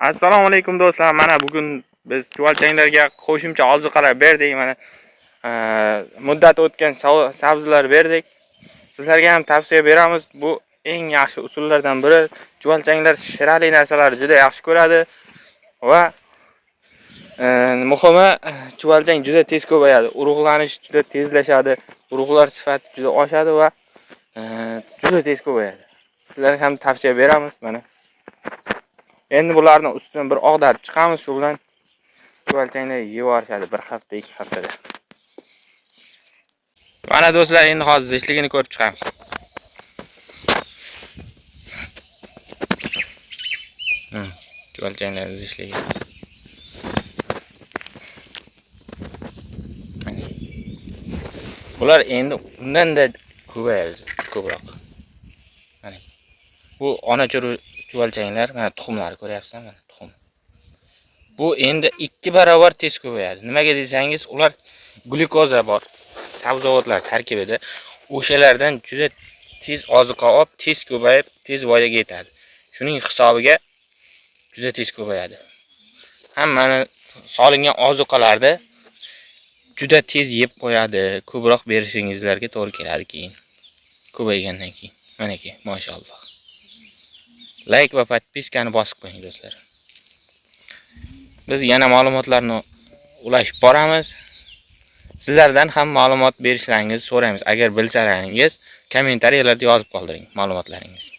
Assalomu alaykum do'stlar. Mana bugun biz chuvalchanglarga qo'shimcha ozuqalar berdik. Mana muddati o'tgan sabzilar berdik. Sizlarga ham tavsiya beramiz. Bu eng yaxshi usullardan biri. Chuvalchanglar shirali narsalarni juda yaxshi ko'radi va muhimi, chuvalchang juda tez ko'payadi. Urug'lanish juda tezlashadi. Urug'lar sifati juda oshadi va juda tez ko'payadi. Sizlarga ham tavsiya beramiz mana. Endi bularni ustidan bir og'darib chiqamiz, shu bilan chuvalchanglar yeb yuborishadi bir hafta, 2 haftada. Mana do'stlar, endi hozir zichligini ko'rib chiqamiz. Chuvalchanglar zichligi. Bular endi undan-da ko'payadi, ko'proq. Mana bu ona chuvalchanglar, mana tuxumlari ko'ryapsizlar, mana tuxum. Bu endi 2 barobar tez ko'payadi. Nimaga desangiz, ular glyukoza bor sabzavotlar tarkibida, o'shalardan juda tez oziqa olib, tez ko'payib, tez voyaga yetadi. Shuning hisobiga juda tez ko'payadi. Hammani solingan ozuqalarni juda tez yeb qo'yadi. Ko'proq berishingizlarga to'g'ri keladi keyin. Ko'paygandan keyin. Manaki, mashalloh. Like va podpiskani bosib qo'ying do'stlar. Biz yana ma'lumotlarni ulashib boramiz. Sizlardan ham ma'lumot berishlaringizni so'raymiz. Agar bilsalaringiz, kommentariyalarda yozib qoldiring ma'lumotlaringizni.